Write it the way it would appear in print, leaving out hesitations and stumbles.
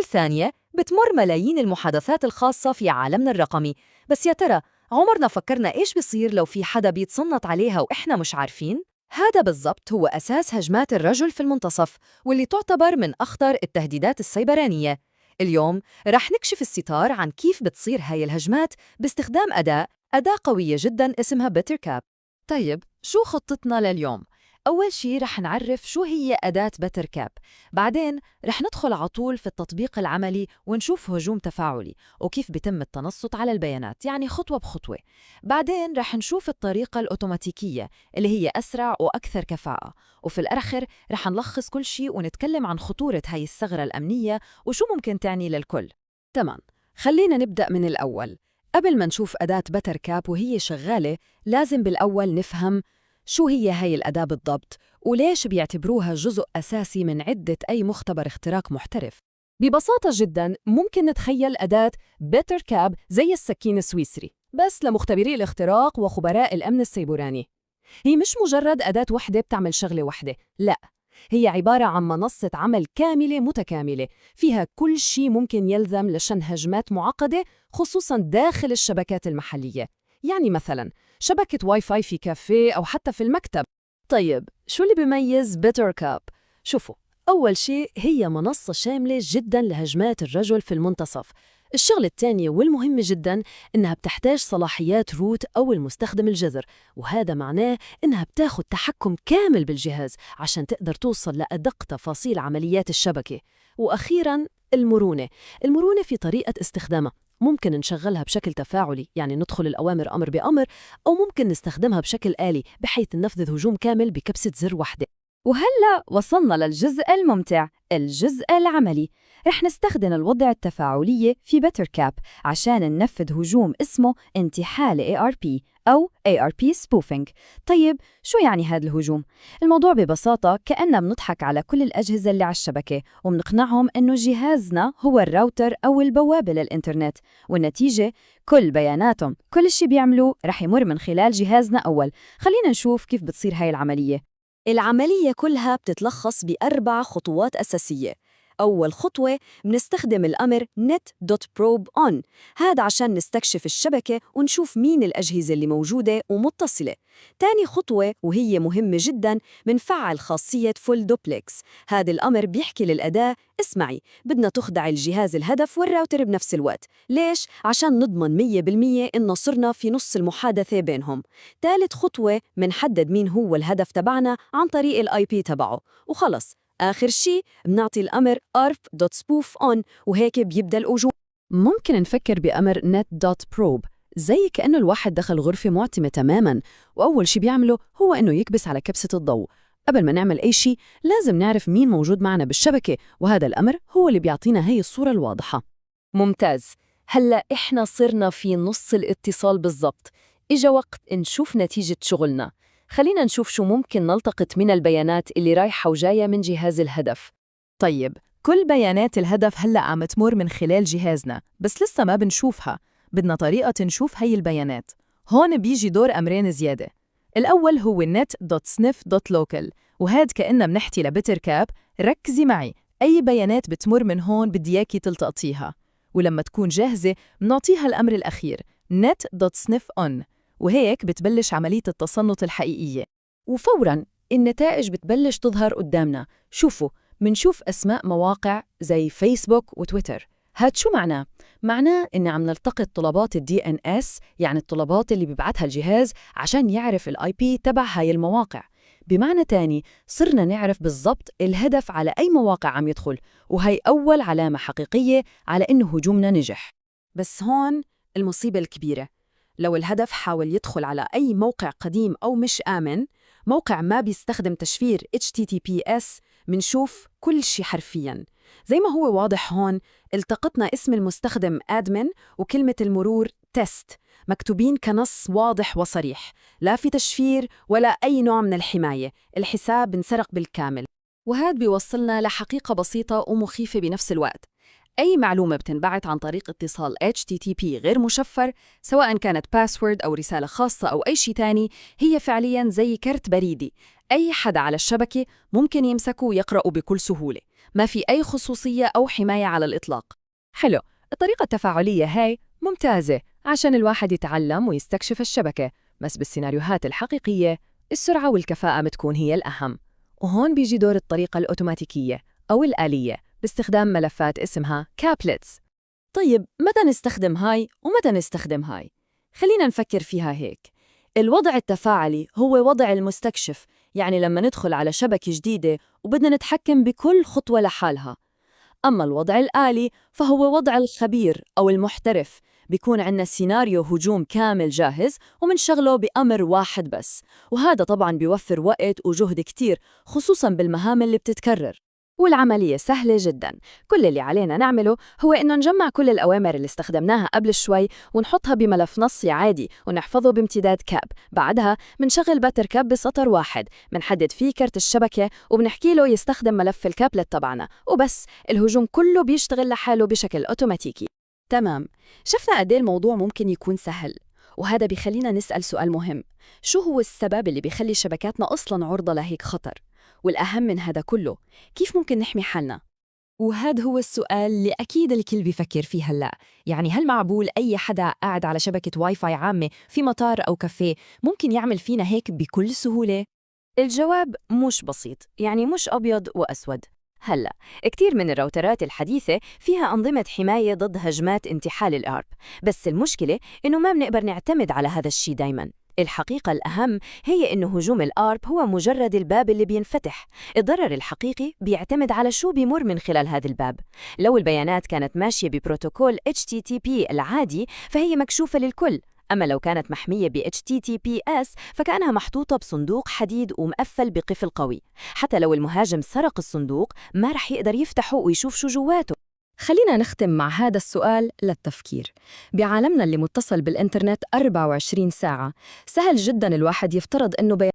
كل ثانية بتمر ملايين المحادثات الخاصة في عالمنا الرقمي، بس يا ترى عمرنا فكرنا إيش بيصير لو في حدا بيتصنت عليها وإحنا مش عارفين؟ هذا بالضبط هو أساس هجمات الرجل في المنتصف، واللي تعتبر من أخطر التهديدات السيبرانية. اليوم رح نكشف الستار عن كيف بتصير هاي الهجمات باستخدام أداة قوية جداً اسمها bettercap. طيب، شو خطتنا لليوم؟ أول شي رح نعرف شو هي أداة bettercap، بعدين رح ندخل عطول في التطبيق العملي ونشوف هجوم تفاعلي وكيف بتم التنصت على البيانات، يعني خطوة بخطوة. بعدين رح نشوف الطريقة الأوتوماتيكية اللي هي أسرع وأكثر كفاءة، وفي الآخر رح نلخص كل شيء ونتكلم عن خطورة هاي الثغرة الأمنية وشو ممكن تعني للكل. تمام، خلينا نبدأ من الأول. قبل ما نشوف أداة bettercap وهي شغالة، لازم بالأول نفهم شو هي هاي الأداة بالضبط وليش بيعتبروها جزء أساسي من عدة أي مختبر اختراق محترف. ببساطة جدا، ممكن نتخيل أداة bettercap زي السكين السويسري بس لمختبري الاختراق وخبراء الأمن السيبراني. هي مش مجرد أداة وحدة بتعمل شغلة وحدة، لا، هي عبارة عن منصة عمل كاملة متكاملة فيها كل شيء ممكن يلزم لشن هجمات معقدة، خصوصاً داخل الشبكات المحلية، يعني مثلاً شبكة واي فاي في كافيه أو حتى في المكتب. طيب، شو اللي بيميز bettercap؟ شوفوا، أول شيء هي منصة شاملة جداً لهجمات الرجل في المنتصف. الشغلة الثانية والمهمة جداً إنها بتحتاج صلاحيات root أو المستخدم الجذر، وهذا معناه إنها بتاخد تحكم كامل بالجهاز عشان تقدر توصل لأدق تفاصيل عمليات الشبكة. وأخيراً المرونة، المرونة في طريقة استخدامها. ممكن نشغلها بشكل تفاعلي، يعني ندخل الأوامر أمر بأمر، أو ممكن نستخدمها بشكل آلي بحيث ننفذ هجوم كامل بكبسة زر واحدة. وهلأ وصلنا للجزء الممتع، الجزء العملي. رح نستخدم الوضع التفاعلية في bettercap عشان ننفذ هجوم اسمه انتحال ARP أو ARP spoofing. طيب، شو يعني هذا الهجوم؟ الموضوع ببساطة كأننا بنضحك على كل الأجهزة اللي على الشبكة وبنقنعهم إنه جهازنا هو الراوتر أو البوابة للإنترنت، والنتيجة كل بياناتهم، كل شيء بيعملوه رح يمر من خلال جهازنا أول. خلينا نشوف كيف بتصير هاي العملية. العملية كلها بتتلخص بأربع خطوات أساسية. أول خطوة بنستخدم الأمر net.probe on، هذا عشان نستكشف الشبكة ونشوف مين الأجهزة اللي موجودة ومتصلة. تاني خطوة، وهي مهمة جدا، بنفعل خاصية full duplex. هذا الأمر بيحكي للأداة: اسمعي، بدنا تخدع الجهاز الهدف والراوتر بنفس الوقت. ليش؟ عشان نضمن 100% إنه صرنا في نص المحادثة بينهم. ثالث خطوة بنحدد مين هو الهدف تبعنا عن طريق ال IP تبعه. وخلص، آخر شيء بنعطي الأمر arp.spoof on، وهيك بيبدأ الهجوم. ممكن نفكر بأمر net.probe زي كأنه الواحد دخل غرفة معتمة تماماً، وأول شيء بيعمله هو إنه يكبس على كبسة الضوء. قبل ما نعمل أي شيء لازم نعرف مين موجود معنا بالشبكة، وهذا الأمر هو اللي بيعطينا هي الصورة الواضحة. ممتاز، هلأ إحنا صرنا في نص الاتصال بالضبط. إجا وقت نشوف نتيجة شغلنا. خلينا نشوف شو ممكن نلتقط من البيانات اللي رايحة وجاية من جهاز الهدف. طيب، كل بيانات الهدف هلأ عم تمر من خلال جهازنا، بس لسه ما بنشوفها. بدنا طريقة نشوف هي البيانات. هون بيجي دور أمرين زيادة. الأول هو net.sniff.local، وهاد كأننا بنحكي ل bettercap: ركزي معي، أي بيانات بتمر من هون بدي إياكي تلتقطيها. ولما تكون جاهزة بنعطيها الأمر الأخير net.sniff on، وهيك بتبلش عملية التصنت الحقيقية. وفوراً النتائج بتبلش تظهر قدامنا. شوفوا، منشوف أسماء مواقع زي فيسبوك وتويتر. هاد شو معناه؟ معناه إن عم نلتقط طلبات ال DNS، يعني الطلبات اللي بيبعتها الجهاز عشان يعرف ال IP تبع هاي المواقع. بمعنى تاني، صرنا نعرف بالضبط الهدف على أي مواقع عم يدخل، وهي أول علامة حقيقية على إنه هجومنا نجح. بس هون المصيبة الكبيرة، لو الهدف حاول يدخل على أي موقع قديم أو مش آمن، موقع ما بيستخدم تشفير HTTPS، منشوف كل شيء حرفياً. زي ما هو واضح هون، التقطنا اسم المستخدم admin وكلمة المرور test مكتوبين كنص واضح وصريح. لا في تشفير ولا أي نوع من الحماية، الحساب انسرق بالكامل. وهذا بيوصلنا لحقيقة بسيطة ومخيفة بنفس الوقت: أي معلومة بتنبعت عن طريق اتصال HTTP غير مشفر، سواء كانت password أو رسالة خاصة أو أي شيء تاني، هي فعلياً زي كرت بريدي. أي حدا على الشبكة ممكن يمسكه ويقرأه بكل سهولة. ما في أي خصوصية أو حماية على الإطلاق. حلو، الطريقة التفاعلية هاي ممتازة عشان الواحد يتعلم ويستكشف الشبكة، بس بالسيناريوهات الحقيقية السرعة والكفاءة بتكون هي الأهم. وهون بيجي دور الطريقة الأوتوماتيكية أو الآلية باستخدام ملفات اسمها caplets. طيب، متى نستخدم هاي ومتى نستخدم هاي؟ خلينا نفكر فيها هيك. الوضع التفاعلي هو وضع المستكشف، يعني لما ندخل على شبكة جديدة وبدنا نتحكم بكل خطوة لحالها. أما الوضع الآلي فهو وضع الخبير أو المحترف، بيكون عندنا سيناريو هجوم كامل جاهز ومنشغله بأمر واحد بس، وهذا طبعاً بيوفر وقت وجهد كتير، خصوصاً بالمهام اللي بتتكرر. والعملية سهلة جدا، كل اللي علينا نعمله هو إنه نجمع كل الأوامر اللي استخدمناها قبل شوي ونحطها بملف نصي عادي ونحفظه بامتداد cap. بعدها منشغل bettercap بسطر واحد، منحدد فيه كرت الشبكة وبنحكي له يستخدم ملف ال caplet تبعنا، وبس الهجوم كله بيشتغل لحاله بشكل أوتوماتيكي. تمام، شفنا قد إيه الموضوع ممكن يكون سهل، وهذا بيخلينا نسأل سؤال مهم: شو هو السبب اللي بيخلي شبكاتنا أصلاً عرضة لهيك خطر؟ والأهم من هذا كله، كيف ممكن نحمي حالنا؟ وهذا هو السؤال اللي أكيد الكل بيفكر فيه هلأ. يعني هل معقول أي حدا قاعد على شبكة واي فاي عامة في مطار أو كافيه ممكن يعمل فينا هيك بكل سهولة؟ الجواب مش بسيط، يعني مش أبيض وأسود. هلأ كتير من الراوترات الحديثة فيها أنظمة حماية ضد هجمات انتحال ال ARP، بس المشكلة إنه ما بنقدر نعتمد على هذا الشيء دايماً. الحقيقة الأهم هي إنه هجوم ال ARP هو مجرد الباب اللي بينفتح. الضرر الحقيقي بيعتمد على شو بيمر من خلال هذا الباب. لو البيانات كانت ماشية ببروتوكول HTTP العادي فهي مكشوفة للكل، أما لو كانت محمية ب HTTPS فكأنها محطوطة بصندوق حديد ومقفل بقفل قوي. حتى لو المهاجم سرق الصندوق ما رح يقدر يفتحه ويشوف شو جواته. خلينا نختم مع هذا السؤال للتفكير. بعالمنا اللي متصل بالإنترنت 24 ساعة، سهل جدا الواحد يفترض إنه